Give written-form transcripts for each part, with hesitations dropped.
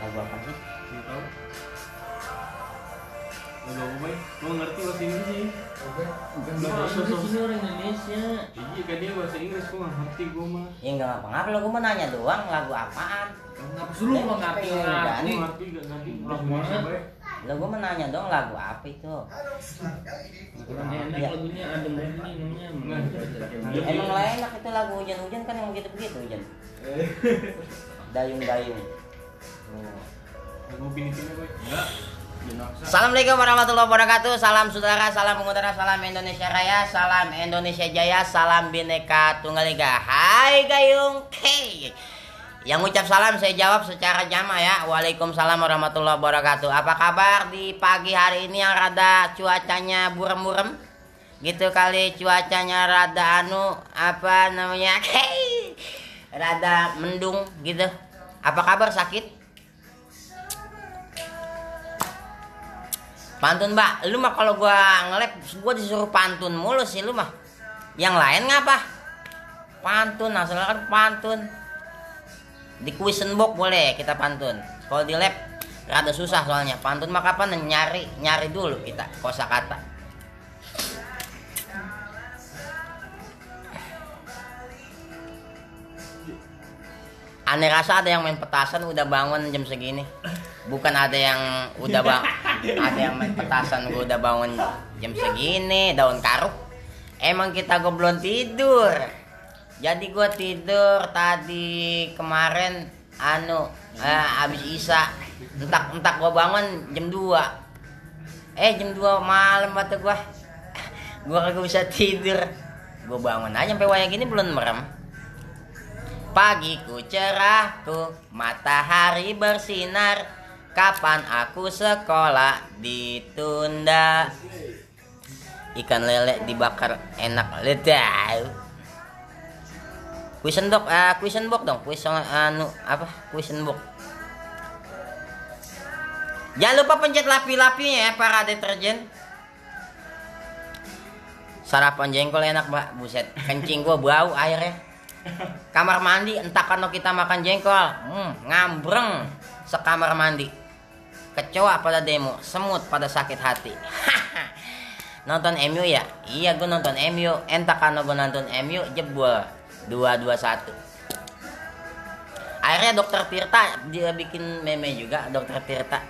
Lagu apa sih? Nggak tahu. Lagu apa boy? Gua ngerti bahasa Inggris sih. Bukan bahasa Inggris, ini orang Indonesia. Iya kan dia bahasa Inggris gua nggak ngerti gua mah. Ya nggak ngapa-ngapa, lo gue mau nanya doang lagu apaan. Ngapa suruh Ya, nggak ngerti pengen ngerti? Gua ngerti gak ngerti lagu Indonesia boy. Lo gue mau nanya doang lagu apa itu. Kurang enak Ya. lagunya, adem ini namanya. Emang lah enak itu lagu hujan-hujan kan yang begitu-begitu hujan. Dayung-dayung. Oh. Lagu Pinipina boy. Enggak. Jenaksa. Assalamualaikum warahmatullahi wabarakatuh. Salam saudara, salam mengudara, salam Indonesia Raya, salam Indonesia Jaya, salam Bhinneka Tunggal Ika. Hai Gayung. Hey. Yang ucap salam saya jawab secara jamaah ya. Waalaikumsalam warahmatullahi wabarakatuh. Apa kabar di pagi hari ini yang rada cuacanya burem-burem? Gitu kali cuacanya rada apa namanya? Hey. Rada mendung gitu. Apa kabar, sakit? Pantun mbak, lu mah kalau gua nge-lab gua disuruh pantun mulu sih lu mah. Yang lain ngapa? Pantun, asal kan pantun. Di question box boleh kita pantun. Kalau di lab rada susah soalnya. Pantun mah kapan nyari dulu kita kosakata. Aneh rasa ada yang main petasan udah bangun jam segini. Bukan ada yang ada yang main petasan gua udah bangun jam segini, daun karuk. Emang kita gua belum tidur. Jadi gua tidur tadi kemarin habis Isya. Entak gua bangun jam 2. Jam 2 malam batu gua. Gua kagak bisa tidur. Gua bangun aja sampai wayang gini belum merem. Pagiku cerahku, matahari bersinar. Kapan aku sekolah ditunda? Ikan lele dibakar enak ledaw. Question box dong. Question box. Jangan lupa pencet lapi-lapinya ya para deterjen. Sarapan jengkol enak mbak, buset. Kencing gua bau airnya. Kamar mandi entah karena kita makan jengkol, ngambreng sekamar mandi. Kecoa pada demo, semut pada sakit hati. Nonton MU ya? Iya gue nonton MU. Entah karena gue nonton MU jebol 2-2-1. Akhirnya Dokter Tirta dia bikin meme juga. Dokter Tirta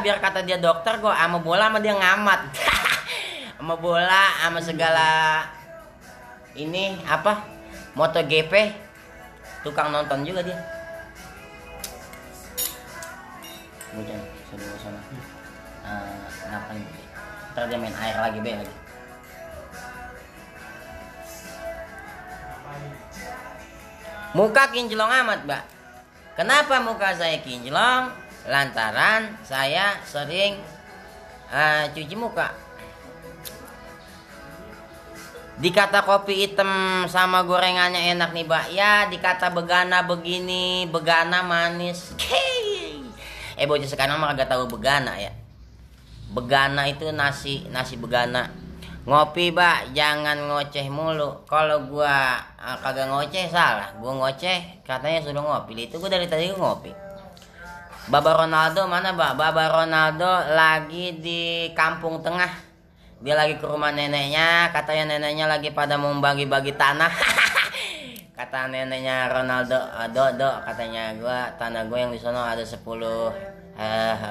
biar kata dia dokter, gue sama bola sama dia ngamat. Sama bola sama segala ini apa MotoGP. Tukang nonton juga dia. Hujan sebelah sana. Ngapain? Ntar dia main air lagi lagi. Muka kinclong amat, Mbak. Kenapa muka saya kinclong? Lantaran saya sering cuci muka. Dikata kopi hitam sama gorengannya enak nih mbak. Ya dikata begana begini, begana manis. Bocah sekarang mah kagak tahu begana ya. Begana itu nasi begana. Ngopi mbak, jangan ngoceh mulu. Kalau gua kagak ngoceh salah. Gua ngoceh katanya sudah ngopi. Itu gua dari tadi ngopi. Baba Ronaldo mana mbak? Baba Ronaldo lagi di Kampung Tengah. Dia lagi ke rumah neneknya, katanya neneknya lagi pada mau bagi-bagi tanah. Kata neneknya Ronaldo, "Dok, katanya tanah gua yang di sono ada 10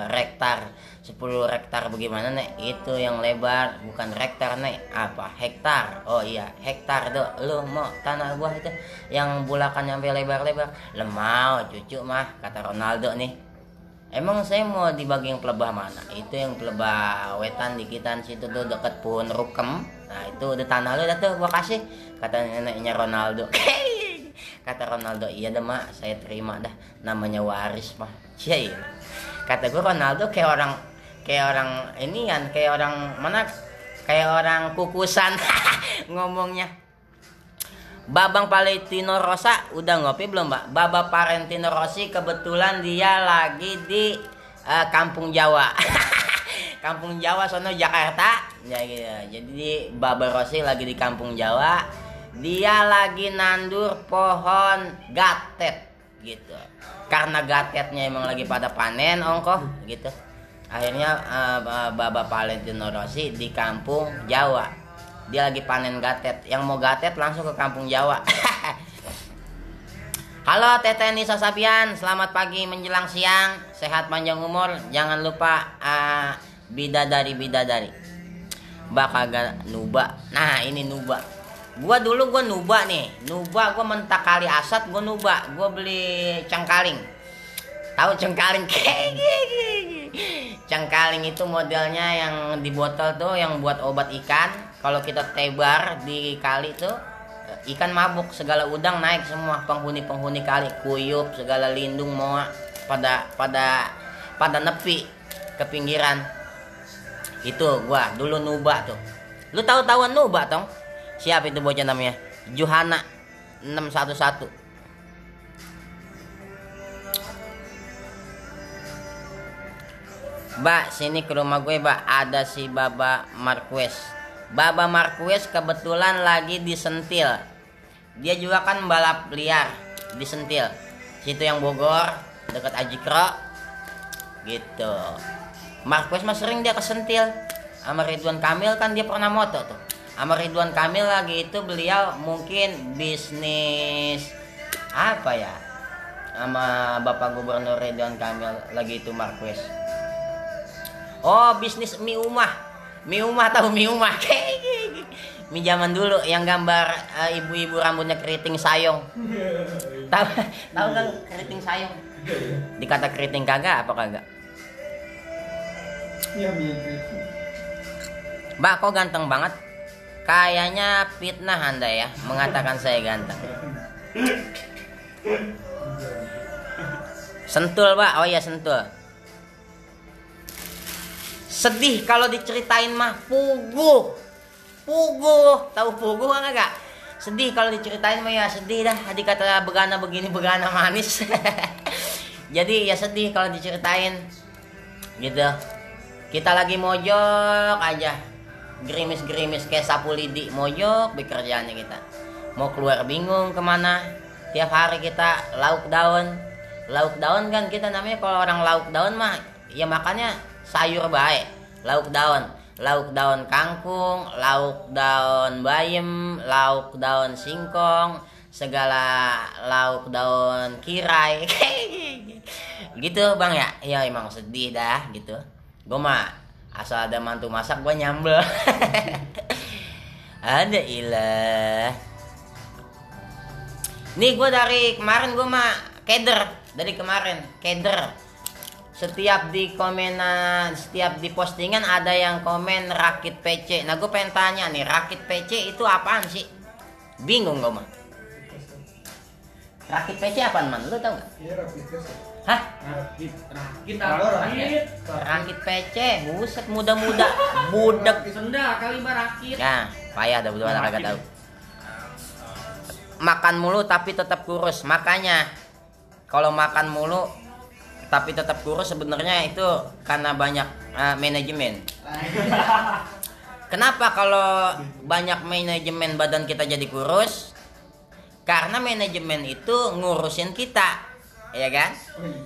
hektar. 10 hektar bagaimana, Nek? Itu yang lebar, bukan hektar, Nek. Apa? Hektar. Oh iya, hektar, Dok. Lu mau tanah gua itu yang bulakan sampai lebar-lebar." "Lemau, cucu mah," kata Ronaldo nih. "Emang saya mau dibagi yang pelebah mana?" "Itu yang pelebah wetan dikitan situ tuh deket pohon rukem. Nah itu udah tanah lu dah tuh gua kasih," kata neneknya Ronaldo. Kata Ronaldo, "Iya dah mak, saya terima dah, namanya waris mah." Cie. Kata gua Ronaldo kayak orang ini kan, kayak orang mana? Kayak orang kukusan ngomongnya. Babang Valentino Rosa udah ngopi belum mbak? Baba Valentino Rossi kebetulan dia lagi di Kampung Jawa. Kampung Jawa sono Jakarta. Ya, ya. Jadi Baba Rosi lagi di kampung Jawa. Dia lagi nandur pohon gatet gitu. Karena gatetnya emang lagi pada panen ongkoh gitu. Akhirnya Baba Valentino Rossi di kampung Jawa. Dia lagi panen gatet. Yang mau gatet langsung ke kampung Jawa. Halo Teteh Nisa Sapian, selamat pagi menjelang siang, sehat panjang umur, jangan lupa bidadari. Mbak kagak nuba. Nah ini nuba. Gua nuba nih. Nuba gua mentak kali asat, gua nuba. Gua beli cengkaling. Tahu cengkaling? Cengkaling itu modelnya yang di botol tuh, yang buat obat ikan. Kalau kita tebar di kali tuh, ikan mabuk, segala udang naik semua, penghuni kali, kuyup, segala lindung moa pada nepi ke pinggiran. Itu gua dulu nuba tuh. Lu tahu-tahuan nuba tong? Siapa itu bocah namanya? Johana 611. Mbak, sini ke rumah gue, Mbak. Ada si Baba Marquez. Baba Marquez kebetulan lagi disentil. Dia juga kan balap liar di Sentil. Situ yang Bogor, dekat Ajikro. Gitu. Marquez mah sering dia ke Sentil. Sama Ridwan Kamil kan dia pernah moto tuh. Sama Ridwan Kamil lagi itu beliau mungkin bisnis apa ya? Sama Bapak Gubernur Ridwan Kamil lagi itu Marquez. Oh, bisnis mie umah. Mie umah, tahu mie umah? Mie zaman dulu yang gambar ibu-ibu rambutnya keriting sayong. Tahu kan keriting sayong? Dikata keriting kagak apa kagak? Iya, mie keriting. Mbak, kok ganteng banget? Kayaknya fitnah Anda ya mengatakan saya ganteng. Sentul, Pak. Oh iya, sentul. Sedih kalau diceritain mah puguh. Tahu puguh enggak? Sedih kalau diceritain mah ya sedih dah. Dikata begana begini, begana manis. Jadi ya sedih kalau diceritain. Gitu. Kita lagi mojok aja. Gerimis-gerimis kayak sapu lidi, mojok bekerjaannya kita. Mau keluar bingung kemana. Tiap hari kita lauk daun kan kita namanya, kalau orang lauk daun mah ya makannya sayur baik. Lauk daun kangkung, lauk daun bayam, lauk daun singkong, segala lauk daun kirai. Gitu Bang ya. Ya emang sedih dah gitu. Gue mah asal ada mantu masak gue nyambel. Ada ilah. Nih gue dari kemarin gue mah keder. Setiap di komenan, setiap di postingan ada yang komen rakit PC. Nah gue pengen tanya nih, rakit PC itu apaan sih? Bingung gue mah. Rakit PC apaan man? Lu tau gak? Iya, rapid test. Hah? Rakit Rakit PC, buset muda-muda, budak. Senda kali mah rakit. Ya, payah dah berdua kagak tahu. Makan mulu tapi tetap kurus. Makanya kalau makan mulu tapi tetap kurus sebenarnya itu karena banyak manajemen. Kenapa kalau banyak manajemen badan kita jadi kurus? Karena manajemen itu ngurusin kita, ya kan?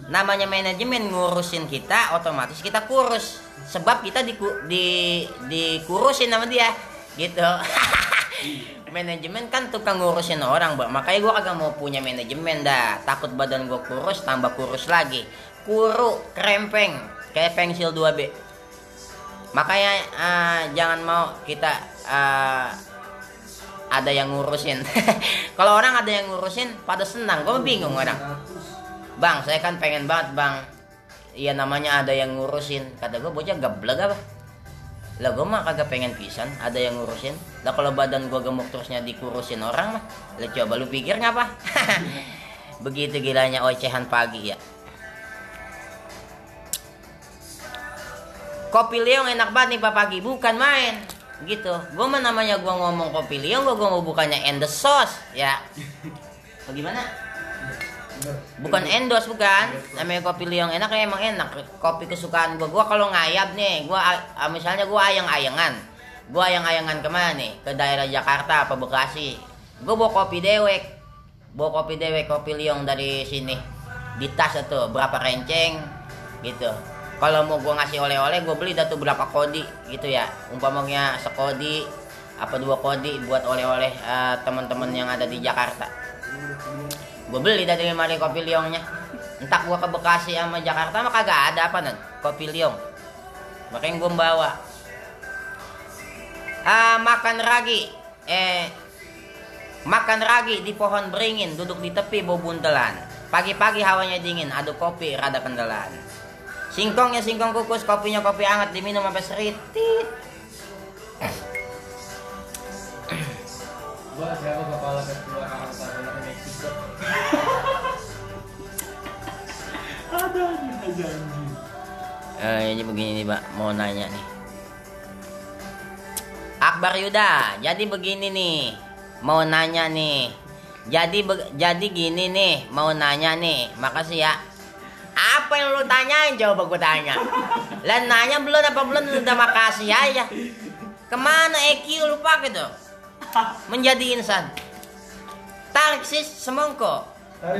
Namanya manajemen ngurusin kita, otomatis kita kurus. Sebab kita dikurusin sama dia, gitu. Manajemen kan tukang ngurusin orang, Bang. Makanya gue kagak mau punya manajemen dah. Takut badan gue kurus, tambah kurus lagi. Kuru, krempeng, kayak pensil 2B. Makanya jangan mau kita ada yang ngurusin. Kalau orang ada yang ngurusin pada senang, gue bingung orang. Bang, saya kan pengen banget Bang. Iya namanya ada yang ngurusin. Kata gue bocah geblek apa? Lah gue mah kagak pengen pisan ada yang ngurusin. Lah kalau badan gue gemuk terusnya dikurusin orang mah. Lah coba lu pikir ngapa? Begitu gilanya ocehan pagi ya. Kopi Leong enak banget nih Pak pagi, bukan main. Gitu. Gue mah namanya gue ngomong Kopi Leong, gue mau bukannya endorse sauce ya. Bagaimana? Bukan endorse bukan. Namanya Kopi Leong enak ya emang enak. Kopi kesukaan gue. Gue kalau ngayap nih, gue misalnya gue ayang-ayangan. Gua ayang-ayangan kemana nih? Ke daerah Jakarta apa Bekasi. Gua bawa kopi dewek. Kopi liong dari sini. Di tas itu berapa renceng gitu. Kalau mau gua ngasih oleh-oleh, gua beli dah tuh berapa kodi gitu ya. Umpamanya sekodi apa 2 kodi buat oleh-oleh teman-teman yang ada di Jakarta. Gua beli dari mari kopi liongnya. Entah gua ke Bekasi sama Jakarta mah kagak ada apa nih kopi liong. Makanya gua bawa. Makan ragi di pohon beringin, duduk di tepi bau buntelan. Pagi-pagi hawanya dingin, aduk kopi rada kendelan. Singkongnya singkong kukus, kopinya kopi hangat diminum sampai seritit. Gua siapa kepala ketua anak Meksiko. Ada aja anjing. Ini begini nih, Pak, mau nanya nih. Akbar Yuda, jadi begini nih, mau nanya nih. Jadi gini nih, mau nanya nih. Makasih ya. Apa yang lu tanyain? Coba gue tanya. Lah nanya belum apa belum udah makasih aja. Kemana EQ lu pakai tuh? Menjadi insan. Talksis semongko.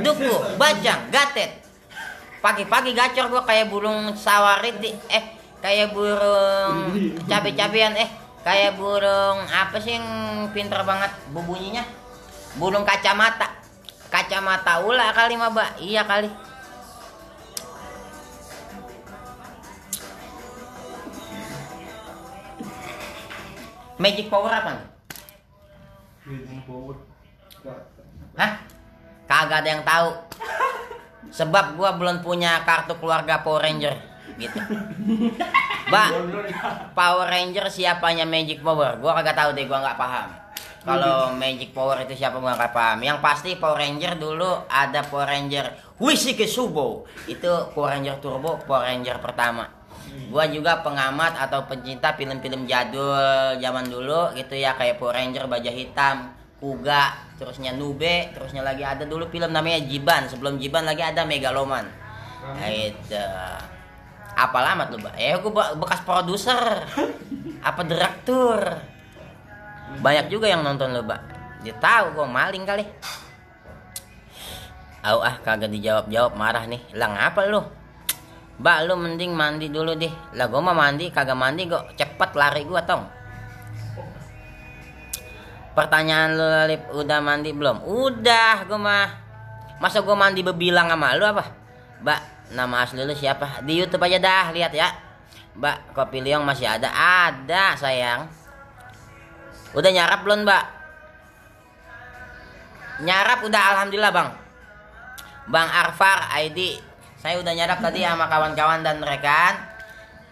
Duku, bajang, gatet. Pagi-pagi gacor gua kayak burung sawarit kayak burung cabe-cabean kayak burung apa sih yang pinter banget bunyinya? Burung kacamata. Kacamata ula kali mah, Mbak. Iya kali. Magic power apa? Hah? Kagak ada yang tahu. Sebab gua belum punya kartu keluarga Power Ranger gitu. Mbak, Power Ranger siapanya Magic Power? Gua kagak tahu deh, gua nggak paham. Kalau Magic Power itu siapa gua nggak paham. Yang pasti Power Ranger dulu ada Power Ranger Wishike Subo. Itu Power Ranger Turbo, Power Ranger pertama. Gua juga pengamat atau pencinta film-film jadul zaman dulu gitu ya, kayak Power Ranger Baja Hitam, Kuga, terusnya Nube, terusnya lagi ada dulu film namanya Jiban, sebelum Jiban lagi ada Megaloman. Itu. Apa alamat lu, Mbak? Gua bekas produser. Apa direktur. Banyak juga yang nonton lu, Mbak. Dia tahu gua maling kali. Kagak dijawab-jawab, marah nih. Lah ngapa lu? Mbak, lu mending mandi dulu deh. Lah gua mah mandi, kagak mandi gua cepet lari gua tong. Pertanyaan lu, Lip, udah mandi belum? Udah, gua mah. Masa gua mandi bebilang sama lu apa? Mbak, nama asli lu siapa? Di YouTube aja dah, lihat ya. Mbak, kopi liong masih ada? Ada, sayang. Udah nyarap belum, Mbak? Nyarap udah, alhamdulillah, Bang. Bang Arfar ID. Saya udah nyarap tadi sama kawan-kawan dan rekan.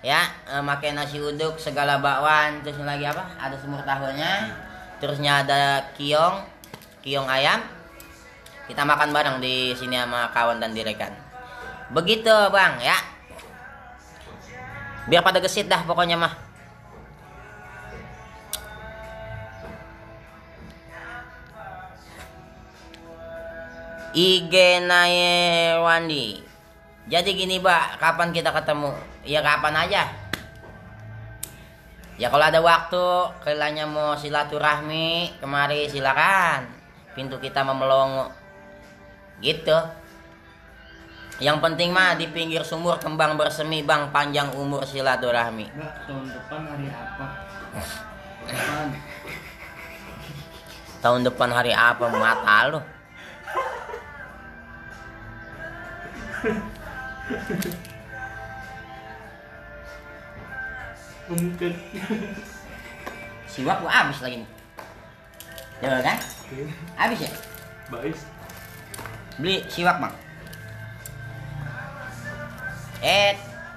Ya, makai nasi uduk, segala bakwan, terus lagi apa? Ada semur tahunya. Terusnya ada kiong ayam. Kita makan bareng di sini sama kawan dan rekan. Begitu, Bang, ya. Biar pada gesit dah pokoknya mah. IG Wandi. Jadi gini, Mbak, kapan kita ketemu? Ya kapan aja. Ya kalau ada waktu, kelanya mau silaturahmi kemari silakan. Pintu kita memelongo. Gitu. Yang penting mah di pinggir sumur kembang bersemi, Bang, panjang umur silaturahmi. Mbak, tahun depan hari apa? Depan. Tahun depan hari apa, mata lu? Mungkin. Siwak gua habis lagi nih. Ya kan? Habis ya? Baik. Beli siwak, Bang.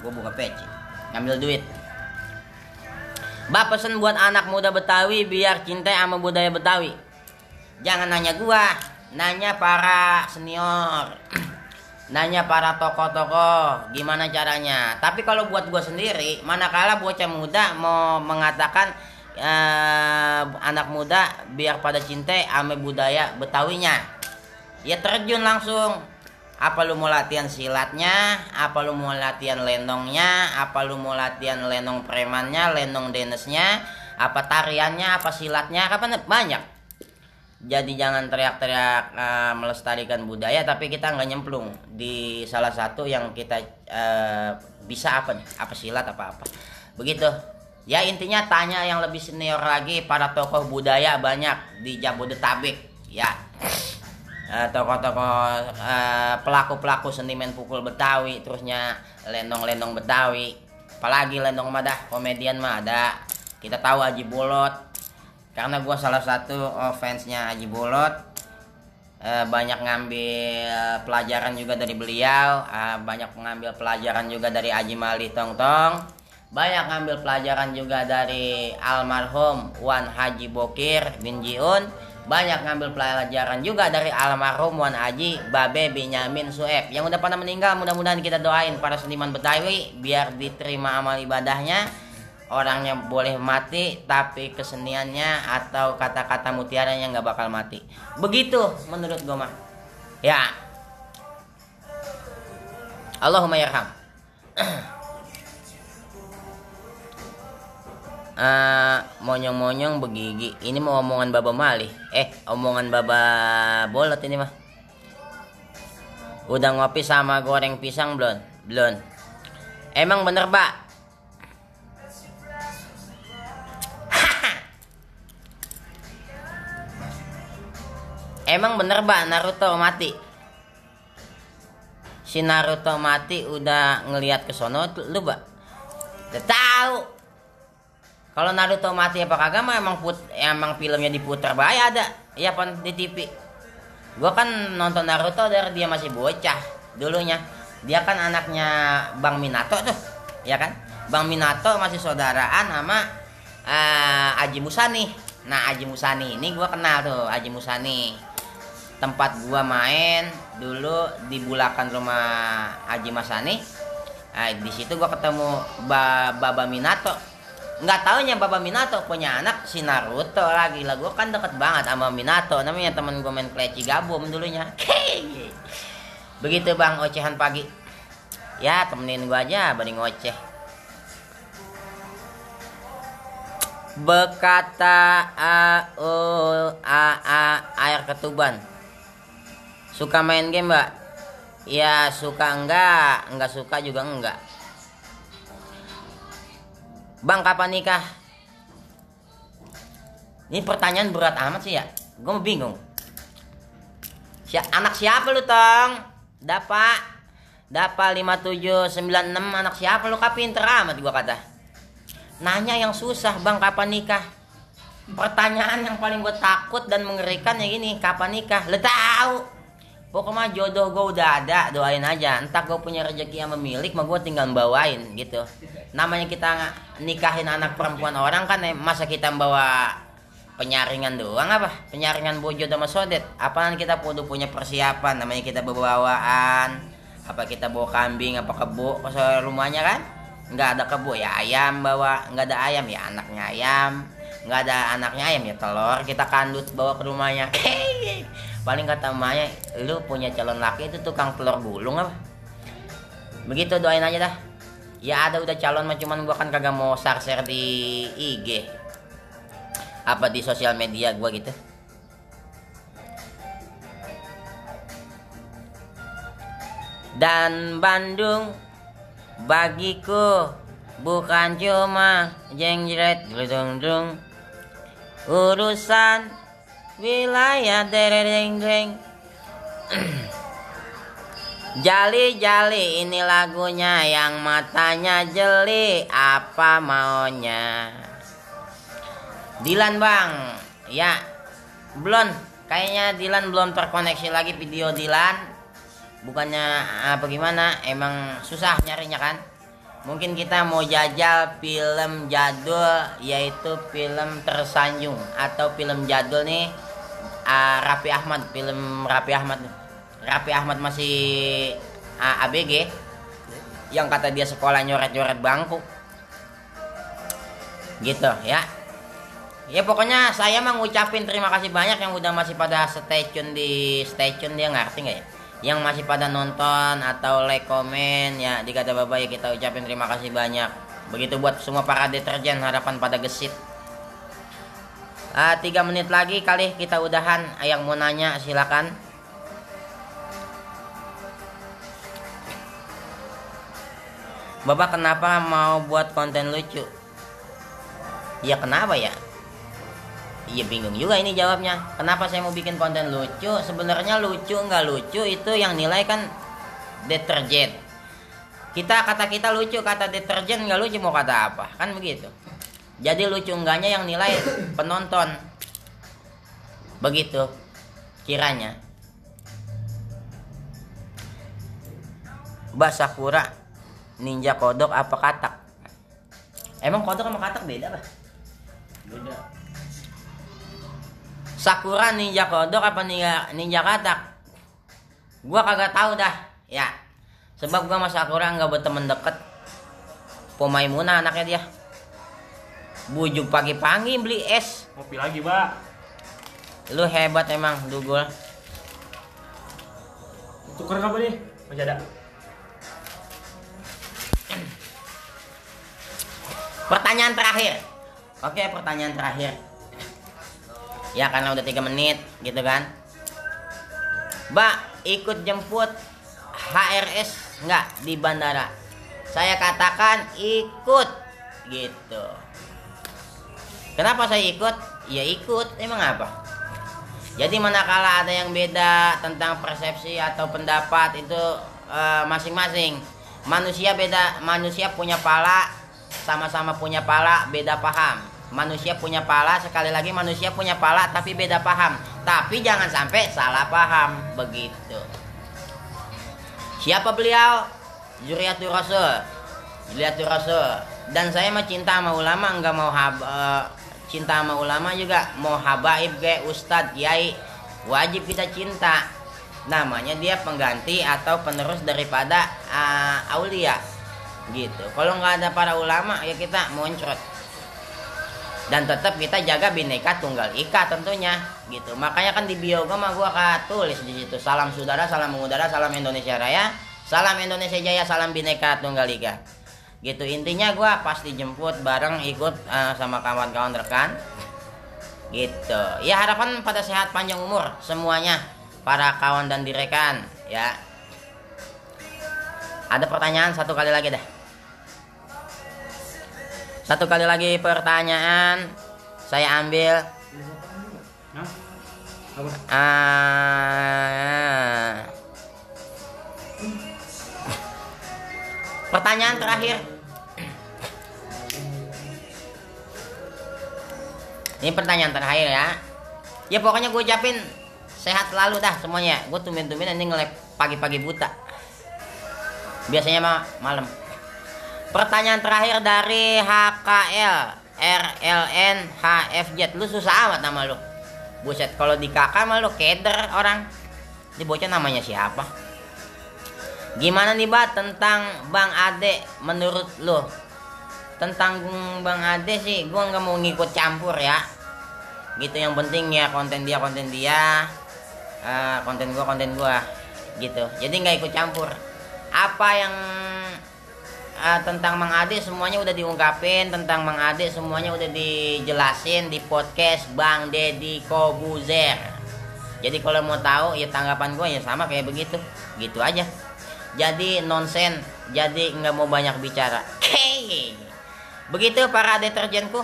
Gua buka peci. Ngambil duit. Mbak, pesen buat anak muda Betawi biar cinta sama budaya Betawi. Jangan nanya gua, nanya para senior. Nanya para tokoh-tokoh gimana caranya. Tapi kalau buat gue sendiri, manakala bocah muda mau mengatakan anak muda biar pada cinta sama budaya Betawinya, ya terjun langsung. Apa lu mau latihan silatnya, apa lu mau latihan lenongnya, apa lu mau latihan lenong premannya, lenong denesnya, apa tariannya, apa silatnya, apa banyak. Jadi jangan teriak-teriak melestarikan budaya tapi kita nggak nyemplung di salah satu yang kita bisa apa nih, apa silat apa begitu ya. Intinya tanya yang lebih senior lagi, para tokoh budaya banyak di Jabodetabek ya, tokoh-tokoh pelaku-pelaku seniman pukul Betawi, terusnya lenong-lenong Betawi, apalagi lenong madah komedian mah ada. Kita tahu Haji Bolot, karena gue salah satu fansnya Haji Bolot, banyak ngambil pelajaran juga dari beliau, banyak mengambil pelajaran juga dari Haji Mali Tongtong, banyak ngambil pelajaran juga dari almarhum Wan Haji Bokir bin Jiun, banyak ngambil pelajaran juga dari almarhum Wan Haji Babe Binyamin Sueb yang udah pada meninggal. Mudah-mudahan kita doain para seniman Betawi biar diterima amal ibadahnya. Orangnya boleh mati tapi keseniannya atau kata-kata mutiaranya nggak bakal mati. Begitu menurut gue mah. Ya. Allahumma yarham. Monyong-monyong begigi. Ini mau omongan Baba Mali. Omongan Baba Bolot ini mah. Udah ngopi sama goreng pisang belum? Belum. Emang bener, Pak? Emang bener Mbak Naruto mati? Si Naruto mati udah ngelihat ke sono lu Mbak? Udah tahu. Kalau Naruto mati apa kagak mah emang filmnya diputar bae ada. Iya pan di TV. Gua kan nonton Naruto dari dia masih bocah dulunya. Dia kan anaknya Bang Minato tuh. Ya kan? Bang Minato masih saudaraan sama Aji Musani. Nah, Aji Musani ini gua kenal tuh, Aji Musani. Tempat gua main dulu di bulakan rumah Haji Masani. Di situ gua ketemu Baba Minato. Nggak taunya Baba Minato punya anak si Naruto lagi lah. Gua kan deket banget sama Minato, namanya temen gua main kleci gabung dulunya. Begitu Bang, ocehan pagi. Ya temenin gua aja banding ngoceh. Bekata air ketuban. Suka main game Mbak? Ya suka enggak suka juga enggak. Bang kapan nikah? Ini pertanyaan berat amat sih ya. Gue bingung. Anak siapa lu Tong? Dapa 5796 anak siapa lu? Pinter amat gua kata. Nanya yang susah Bang kapan nikah? Pertanyaan yang paling gue takut dan mengerikan ya gini, kapan nikah? Lu tahu? Pokoknya jodoh gue udah ada, doain aja. Entah gue punya rezeki yang memiliki, mah gue tinggal bawain gitu. Namanya kita nikahin anak perempuan orang kan, masa kita bawa penyaringan doang apa? Penyaringan bojo sama sodet. Apaan kita kudu punya persiapan, namanya kita bawaan. Apa kita bawa kambing, apa kebo ke rumahnya kan? Nggak ada kebo ya ayam bawa, nggak ada ayam ya anaknya ayam, nggak ada anaknya ayam ya telur kita kandut bawa ke rumahnya. Paling kata emaknya, lu punya calon laki itu tukang telur gulung apa? Begitu doain aja dah. Ya ada udah calon mah, cuman gua kan kagak mau share di IG. Apa di sosial media gua gitu. Dan Bandung bagiku bukan cuma jengjet gedung-gedung, urusan wilayah dereng-dereng. Jali-jali ini lagunya yang matanya jeli, apa maunya? Dilan Bang, ya belum, kayaknya Dilan belum terkoneksi lagi video Dilan. Bukannya apa gimana, emang susah nyarinya kan? Mungkin kita mau jajal film jadul, yaitu film Tersanjung atau film jadul nih, Raffi Ahmad, film Raffi Ahmad. Raffi Ahmad masih ABG, yang kata dia sekolah nyoret-nyoret bangku, gitu ya. Ya pokoknya saya mah ngucapin terima kasih banyak yang udah masih pada stay tune dia, ngerti nggak ya? Yang masih pada nonton atau like komen ya, di kata bapak ya kita ucapin terima kasih banyak. Begitu buat semua para deterjen, harapan pada gesit 3 menit lagi kali kita udahan. Yang mau nanya silakan. Bapak kenapa mau buat konten lucu? Ya kenapa ya? Iya bingung juga ini jawabnya. Kenapa saya mau bikin konten lucu? Sebenarnya lucu nggak lucu itu yang nilai kan deterjen. Kata kita lucu, kata deterjen nggak lucu, mau kata apa? Kan begitu. Jadi lucu enggaknya yang nilai penonton. Begitu kiranya. Mbak Sakura, ninja kodok apa katak? Emang kodok sama katak beda, Pak? Beda. Sakura ninja kodok apa ninja katak? Gua kagak tahu dah, ya. Sebab gua sama Sakura nggak berteman deket. Pomaimunah anaknya dia. Bujuk pagi-pagi beli es. Kopi lagi, Mbak. Lu hebat emang, Dugul. Tuker apa nih? Masih ada. Pertanyaan terakhir. Oke, pertanyaan terakhir. Ya karena udah 3 menit gitu kan. Mbak, ikut jemput HRS nggak di bandara? Saya katakan ikut gitu. Kenapa saya ikut? Ya ikut, emang apa? Jadi manakala ada yang beda tentang persepsi atau pendapat itu masing-masing. Manusia beda, manusia punya pala, sama-sama punya pala, beda paham. Manusia punya pala, sekali lagi manusia punya pala tapi beda paham. Tapi jangan sampai salah paham, begitu. Siapa beliau? Zuriatul Rasul. Zuriatul Rasul. Dan saya mah cinta sama ulama, enggak mau cinta sama ulama juga mau habaib kayak ustadz, kiai, wajib kita cinta. Namanya dia pengganti atau penerus daripada aulia gitu. Kalau nggak ada para ulama ya kita moncrot. Dan tetap kita jaga Bhinneka Tunggal Ika tentunya gitu. Makanya kan di bio gua tulis di situ salam saudara, salam mengudara, salam Indonesia Raya, salam Indonesia Jaya, salam Bhinneka Tunggal Ika. Gitu intinya gua pasti jemput bareng ikut sama kawan-kawan rekan. Gitu. Ya harapan pada sehat panjang umur semuanya para kawan dan direkan ya. Ada pertanyaan satu kali lagi dah. Satu kali lagi pertanyaan saya ambil. Hah? Apa? Pertanyaan terakhir. Ini pertanyaan terakhir ya. Ya pokoknya gue ucapin sehat selalu dah semuanya. Gue tumben-tumben ini nge-live pagi-pagi buta. Biasanya mah malam. Pertanyaan terakhir dari HKL RLN HFZ. Lu susah amat nama lu. Buset, kalau di kakak mah lu keder orang. Ini bocah namanya siapa? Gimana nih Mbak tentang Bang Ade menurut lu? Tentang Bang Ade sih gua nggak mau ngikut campur ya. Gitu, yang penting ya konten dia konten gua gitu. Jadi nggak ikut campur. Apa yang tentang Mang Ade semuanya udah diungkapin, tentang Mang Ade semuanya udah dijelasin di podcast Bang Deddy Kobuzer. Jadi kalau mau tahu ya tanggapan gue ya sama kayak begitu, gitu aja. Jadi nonsen, jadi nggak mau banyak bicara. Begitu para deterjenku,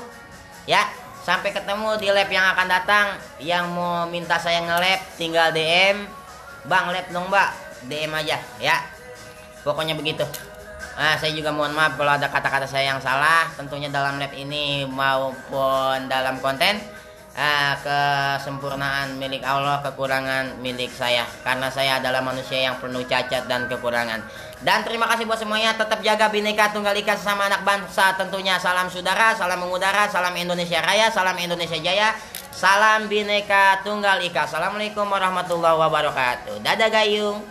ya. Sampai ketemu di lab yang akan datang. Yang mau minta saya nge-lab tinggal DM, Bang lab dong Mbak, DM aja ya. Pokoknya begitu. Saya juga mohon maaf kalau ada kata-kata saya yang salah tentunya dalam lab ini maupun dalam konten. Kesempurnaan milik Allah, kekurangan milik saya karena saya adalah manusia yang penuh cacat dan kekurangan. Dan terima kasih buat semuanya, tetap jaga Bhinneka Tunggal Ika sesama anak bangsa tentunya. Salam saudara, salam mengudara, salam Indonesia Raya, salam Indonesia Jaya, salam Bhinneka Tunggal Ika. Assalamualaikum warahmatullahi wabarakatuh. Dadah gayung.